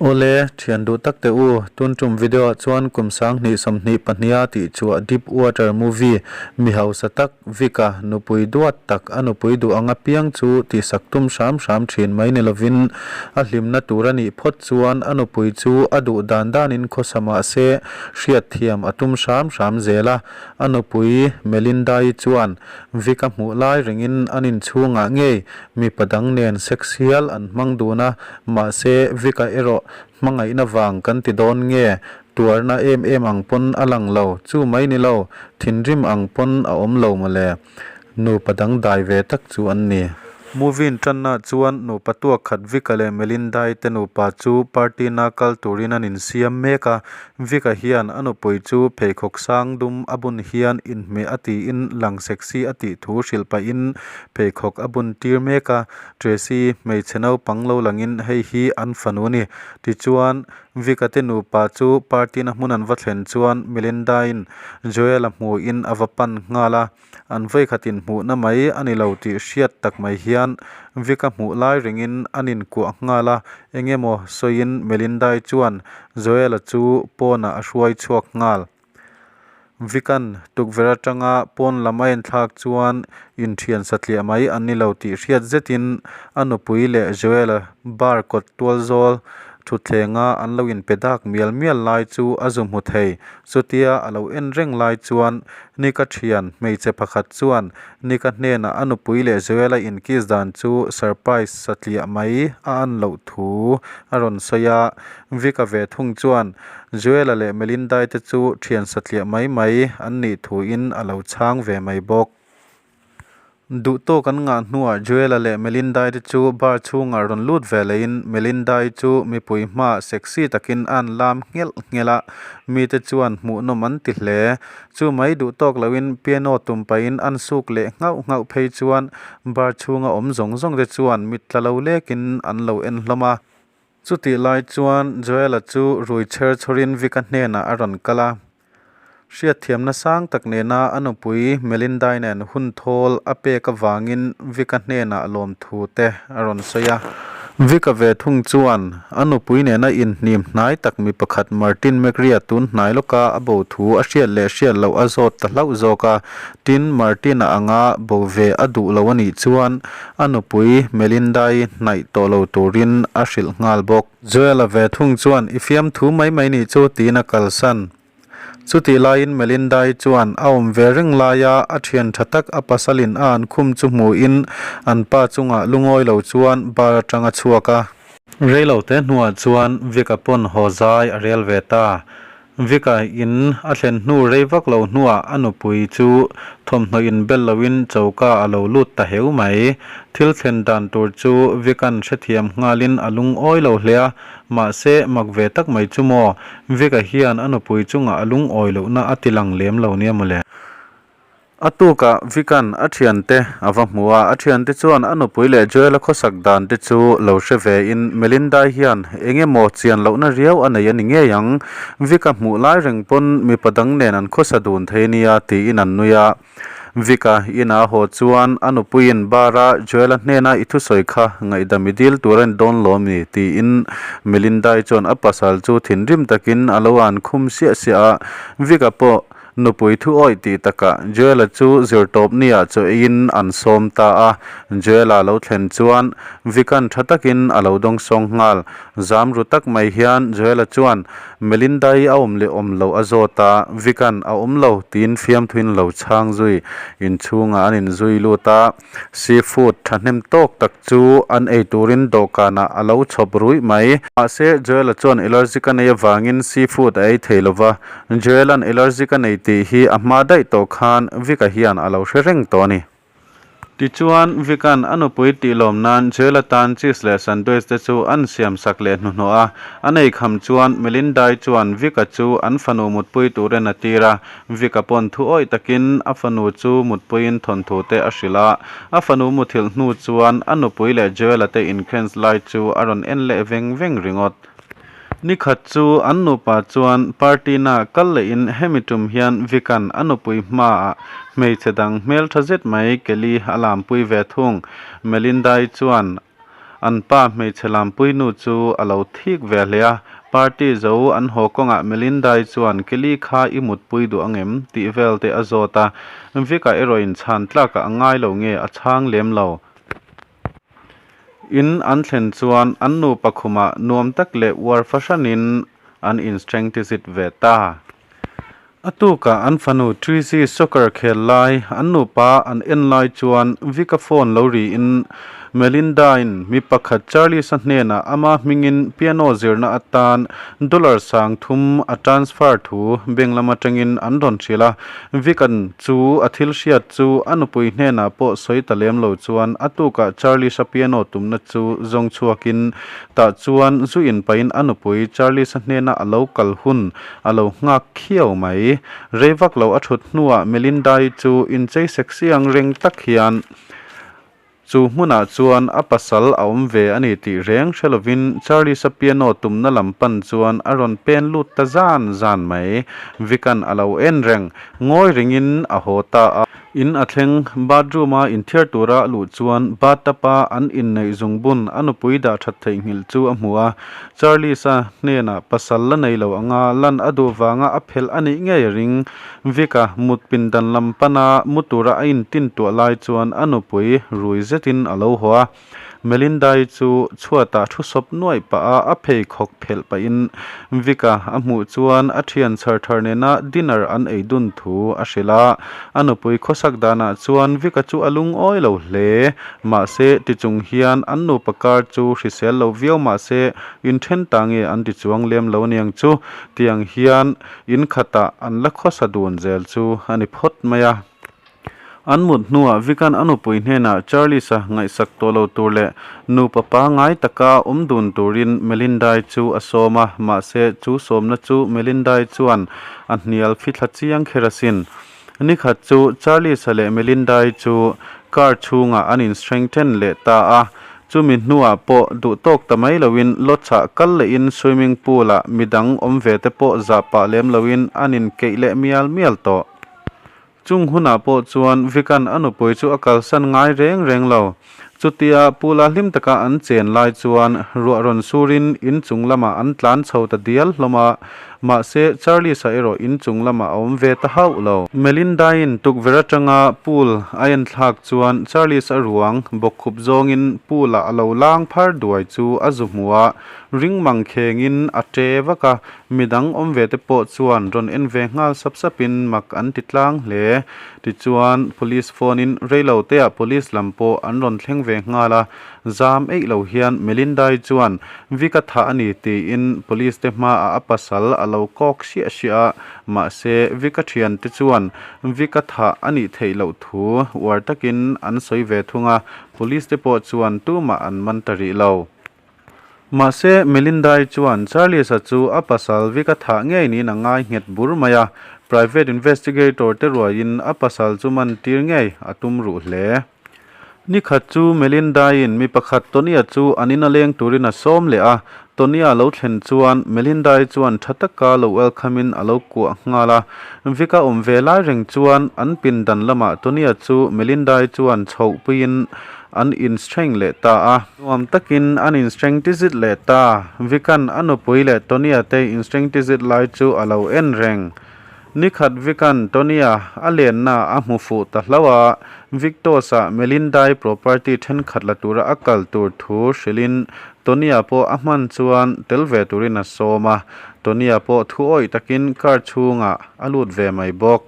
Awle, thian duh tak teh u, tun tum video ah chuan kum 2022 a tih chhuah Deep Water movie mi hausa tak Vic-a nupui duat tak a nupui duh ang apiang chu tihsak tum hram hram thin mai ni lovin a hlimna tur a nih phawt chuan a nupui chu a duh dan danin khawsa mah se hriatthiam a tum hram hram zel a, a nupui Melinda-i chuan Vic-a hmuh lai rengin an inchhungah ngei mipa dang nen sex hial an hmang dun a, Mahse, Vic-a erawh hmangaihna vang kan ti dawn nge? Tuarna em em ang pawn a lang lo, chu mai ni lo, thinrim ang pawn a awm lo mawle. Nupa dangdai ve tak chu an ni. Movie-in tanna chuan nupa tuak khat Vic-a leh Melinda-i te nupa chu party-na kal turin an insiam mek a. Vic-a hian a nupui chu pheikhawk sang dum a bun hian inhmeh a tiin lang sexy a tih thu hrilh pahin pheikhawk a bun tir mek a. Tracy, hmeichhe naupang lo langin hei hi an fanu a ni. Tichuan, Vic-a te nupa chu party-na hmun an va thlen chuan Melinda-in Joel-a hmuhin a va pan nghal a. An vawikhat inhmuhna mai a ni lo tih hriat tak mai hian Vic-a hmuh lai rengin an inkuah nghal a. Eng emaw sawiin Melinda-i chuan Joel-a chu pawnah a hruai chhuak nghal. Vikan tukverh atanga pawn lam a enthlak chuan inthian satliah mai an ni lo tih hriat zetin a nupui leh Joel-a bar kawt tual zawl thutthleng-a an lo inpe dak mial mial lai chu a zu hmu thei. Chutia a lo en reng lai chuan Nika thian hmeichhe pakhat chuan Nika hnenah a nupui leh Joel-a inkiss dan chu surprise satliah mai a an loh thu a rawn sawi a. Vic-a ve thung chuan Joel-a leh Melinda-i te chu thian satliah mai mai an nih thuin a lo chhang ve mai bawk. Duh tawk an ngah hnuah Joel-a leh Melinda-i te chu bar chhungah rawn lut ve lehin Melinda-i chu mipui hmaah sexy takin a an lam nghelh nghelh a, mite chuan hmuhnawm an ti hle. Chu mai duh tawk loin piano tum pahin an suk leh nghauh nghauh phei chuan bar chhunga awm zawng zawng te chuan mit tla lo lekin an lo en hlawm a. Chutih lai chuan Joel-a chu rui chher chhawrin Vic-a hnenah a rawn kal a. Hriatthiamna sang tak nena a nupui Melinda-i nen hun thawl a pek avangin Vic-a hnenah lawmthu te a rawn sawi a. Vic-a ve thung chuan a nupui nena inhnim hnai tak mi pakhat Martin McRia tun hnai lawka a bo thu a hriat leh hriat loh a zawt ta hlauh zawk a. Tin, Martin-a anga bo ve a duh lo a nih chuan a nupui Melinda-i hnaih tawh lo turin a hrilh nghal bawk. Joel-a ve thung chuan, I fiamthu mai mai nih chu, tiin a kalsan. Chutih laiin Melinda-i chuan a awm ve reng laia a thian tha tak a pasalin a an khum chu hmuhin an pa chungah lungawi lo chuan bar atang a chhuak a. Reilote hnuah chuan Vic-a pawn haw zai a rel ve ta. Vic-a in a thlen hnu rei vak lo hnuah a nupui chu thawmhnaw in bel loin choka a lo lut ta heu mai. Thil thlen dan tur chu Vic-a'n hrethiam nghalin a lungawi lo hle a, mahse mak ve tak mai chu maw, Vic-a hian a nupui chungah a lungawi lohna a ti lang lem lo nia mawle. A tukah Vic-a'n a thiante a va hmu a, a thiante chuan a nupui leh Joel-a khawsak dan te chu lo hre vein Melinda-i hian eng emaw chian lohna riau a nei a ni ngei ang, Vic-a hmuh lai reng pawn mipa dang nen an khawsa dun thei nia tiin an nui a. Vic-a inah a haw chuan a nupuiin bar-a Joel-a hnena i thusawi kha ngaihdam i dil tur a ni dawn lo mi tiin Melinda-i chuan a pasal chu thinrim takin a lo an khum siah siah a, Vic-a pawh Nupui thu awih tih takah Joel-a chu zirtawp niah chaw eiin an sawm ta a. Joel-a lo thlen chuan Vic-a'n tha takin a lo dawngsawng nghal. Zam ru tak mai hian Joel-a chuan Melinda-i a awm leh awm loh a zawt a, Vic-a'n a awm lo tiin fiamthuin lo chhang zui. Inchhungah an inzui lut a. Seafood thahnem tawk tak chu an ei turin dawhkanah a lo chhawp ruih mai. Mahse, Joel-a chuan allergic a nei avangin seafood a ei thei lo va. Joel-a'n allergic a nei tih hi a hma daih tawh khan Vic-a hian a lo hre reng tawh a ni. Tichuan, Vic-a'n a nupui tih lawm nan Joel-a tan cheese leh sandwich te chu an siam sak leh hnuhnawh a. An ei kham chuan Melinda-i chuan Vic-a chu an fanu mutpui turin a tir a. Vic-a pawn thu awih takin a fanu chu mutpuiin thawnthu te a hrilh a, a fanu muthilh hnu chuan a nupui leh Joel-a te inkhens lai chu a rawn en leh veng veng ringawt. Nikhat chu an nupa chuan party na kal lehin hemi tum hian Vic-a'n a nupui hmaah hmeichhe dang hmeltha zet mai Kelly a lampui ve thung. Melinda-i chuan. An pa hmeichhe lampui nu chu a lo thik ve hle a, party zo an haw kawngah Melinda-i chuan Kelly kha i mutpui duh ang em? tih vel te a zawt a, Vic-a erawhin chhan tlakah a ngai lo nge a chhang lem lo. In an thlen chuan an nupa khumah nuam tak leh uar fahranin an instrengtizit ve ta. A tukah an fanu Tracy soccer khel lai an nupa an en lai chuan Vic-a phone lo riin Melinda-in mi pakhat Charles-a hnenah ama hmingin piano zirna atan dollar 3000 a transfer thu bank lam atangin an rawn hrilh a. Vic-a'n chu a thil hriat chu a nupui hnenah pawh sawi ta lem lo chuan a tukah Charles-a piano tumna chu zawng chhuakin tah chuan zu inpahin a nupui Charles-a hnena a lo kal hun A lo nghak khiau mai. Rei vak lo a thut hnuah Melinda-i chu inchei sexy ang reng tak hian chu hmunah chuan a pasal a awm ve a ni tih reng hre lovin Charles-a piano tumna lam pan chuan a rawn pen lut ta zan zan mai. Vic-a'n a lo en reng. Ngawi ringin a haw ta a. In a thleng, bathroom-a inthiar tura a luh chuan bathtub-a an inneih zungbun a nupui dah that theihnghilh chu a hmu a. Charles-a hnenah pasal la nei lo anga lan a duh vanga a phelh a nih ngei a ring. Vic-a mut pindan lam pana mu tura a intintuah lai chuan a nupui rui zetin a lo haw a. Melinda-i chu chhuatah thu sawp nuaih pah a, a pheikhawk phelh pahin Vic-a a hmuh chuan a thian chhar thar nena dinner an ei dun thu a hrilh a. A nupui khawsak danah chuan Vic-a chu a lungawi lo hle. Mahse, tichung hian an nupa kar chu hrisel lo viau mahse, inthen ta nge an ti chuang lem lo aniang chu. Tiang hian in khatah an la khawsa dun zel chu a ni phawt mai a. An mut hnuah Vic-a'n a nupui hnenah Charles-a ngaihsak tawh lo tur leh nupa pangngai taka awm dun turin Melinda-i chu a sawm a, mahse chu sawmna chu Melinda-i chuan a hnial fithla chiang kher asin. Nikhat chu Charles-a leh Melinda-i chu car chhungah an instrengthen leh ta a, chumi hnuah pawh duh tawk ta mai loin lodge-ah kal lehin swimming pool-ah midang awm ve te pawh zah pah lem loin an inkeih leh mial mial tawh. Chung hunah pawh chuan Vic-a'n a nupui chu a kalsan ngai reng reng lo. Chutia Pula hlim taka an chen lai chuan ruah rawn surin in chung lamah an tlan chho ta dial hlawm a, mahse Charles-a erawh in chung lamah a awm ve ta hauh lo. Melinda-in tukverh atanga pool a en thlak chuan Charles-a ruang bawkkhup zawngin pool-ah a lo lang phar duai chu a zu hmu a, ring mang khengin a ṭe vak a, Midang awm ve te pawh chuan rawn en ve nghal sap sapin mak an ti tlang hle. Tichuan, Police phone in reilo teah Police lam pawh an rawn thleng ve nghal a, zam eih lo hian Melinda-i chuan Vic-a thah a ni tiin Police te hmaah a pasal a lo kawk siah siah a, mahse Vic-a thiante chuan Vic-a thah a nih theih loh thu uar takin an sawi ve thung a, Police te pawh chuan tumah an man ta rih lo. Mahse, Melinda-i chuan Charles-a chu a pasal Vic-a thah ngei niin a ngai nghet bur mai a, private investigator te ruaiin a pasal chu man tir ngei a tum ruh hle. Nikhat chu Melinda-i'n mi pakhat Tony-a chu an ina leng turin a sawm leh a, Tony-a lo thlen chuan Melinda-i chuan tha taka lo welcome-in a lo kuah nghal a. Vic-a awm ve lai reng chuan an pindan lamah Tony-a chu Melinda-i chuan chhoh puiin an instreng leh ta a. Nuam takin an instreng tizit leh ta. Vic-a'n a nupui leh Tony-a te instreng tizit lai chu a lo en reng. Nikhat Vic-a'n Tony-a a lenna a hmu fuh ta hlauh a, Victos-a Melinda-i property thenkhat la tura a kal tur thu hrilhin Tony-a pawh a hman chuan tel ve turin a sawm a. Tony-a pawh thu awih takin car chhungah a lut ve mai bawk.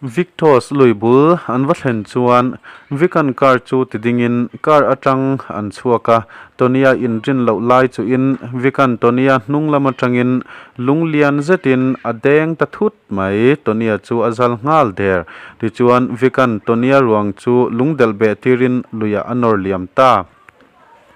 Victos lui bul an va thlen chuan Vic-a'n car chu ti dingin car atang an chhuak a, Tony-a inrin loh lai chuhin Vic-a'n Tony-a hnung lam atangin lung lian zetin a deng ta thut mai, Tony-a chu a zal nghal der. Tichuan Vic-a'n Tony-a ruang chu lung delh beh tirin luiah a nawr liam ta.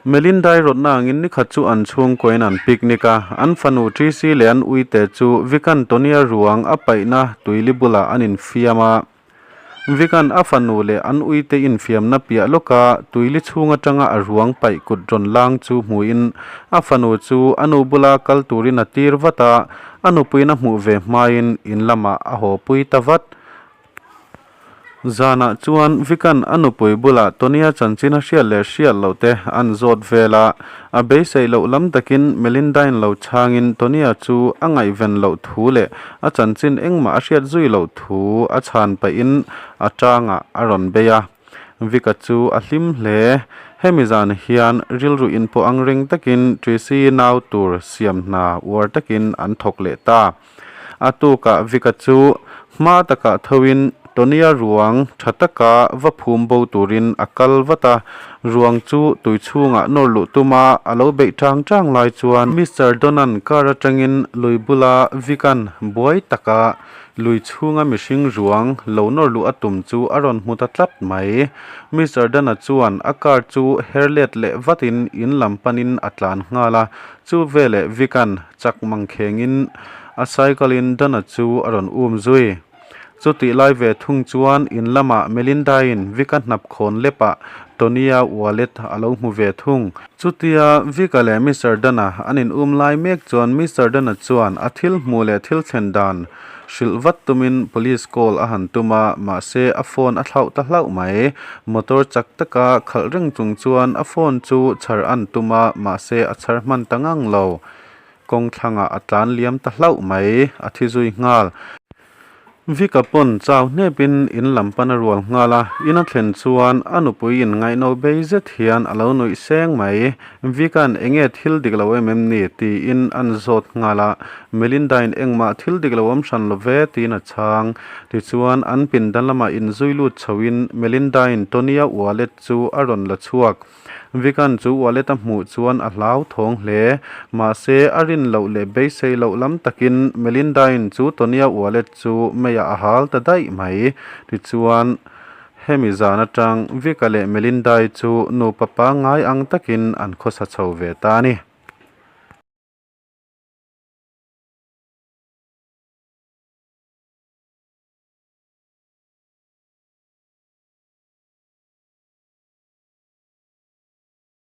Melinda-i rawtna angin nikhat chu an chhungkuain an picnic a, an fanu Tracy leh an uite chu Vic-a'n Tony-a ruang a paihna tuili bulah an infiam a. Vic-a'n a fanu leh an uite infiamna piah lawka tuili chhung atanga a ruang paih kut rawn lang chu hmuin a fanu chu a nu bula kal turin a tir vat a, a nupuiin a hmuh ve hmain in lamah a haw pui ta vat. Zanah chuan Vic-a'n a nupui bulah Tony-a chanchin a hriat leh hriat loh te an zawt vel a. A beiseih loh lam takin Melinda-in lo chhangin Tony-a chu a ngaihven loh thu leh a chanchin engmah a hriat zui loh thu a chhan pahin a tangah a rawn bei a. Vic-a chu a hlim hle. Hemi zan hian rilru inpawh ang reng takin Tracy nau tur siam hna uar takin an thawk leh ta. A tukah Vic-a chu hma takah thoin Tony-a ruang tha taka va phum bo turin a kal vat a, ruang chu tui chhungah nawr luh tuma a lo beih tang tang lai chuan Mister Don-a'n car atangin lui bula Vic-a'n buai taka lui chhunga mihring ruang lo nawr luh a tum chu a rawn hmu ta tlat mai. Mister Don-a chuan a car chu her let leh vatin in lam panin a tlan nghal a, chu veleh Vic-a'n Chak mangkhengin a cycle-in Dana chu a rawn um zui. Chutih lai ve thung chuan in lamah Melinda-in Vic-a hnap khawn lepah Tony-a wallet a lo hmu ve thung. Chutia Vic-a leh Mister Dana an in um lai mek chuan Mister Dana chuan a thil hmuh leh thil thlen dan hrilh vat tumin police call a han tum a, mahse a phone a thlauh ta hlauh mai. Motor chak taka khalh reng chung chuan a phone chu chhar an tum a, mahse a chhar hman ta ngang lo. Kawng thlangah a tlan liam ta hlauh mai, a thi zui nghal. Vika pawn chau hnepin in lam pan a rual nghal a, in a thlen chuan a nupui in ngaihno bei zet hian a lo nuih seng mai. Vika'n enge thil dik lo em em ni? tiin an zawt nghal a, Melinda-in engmah thil dik lo awm hran lo ve tiin a chhang. Tichuan an pindan lamah inzui lut chhoin Melinda-in Tony-a wallet chu a rawn la chhuak. Vikan chu wallet a hmuh chuan a hlauthawng hle. Mahse, a rin loh leh beisei loh lam takin Melinda-in chu Tonya wallet chu meiah a hal ta daih mai. Tichuan, hemi zan atang Vika leh Melinda-i chu nupa pangngai ang takin an khawsa chho ve ta a ni.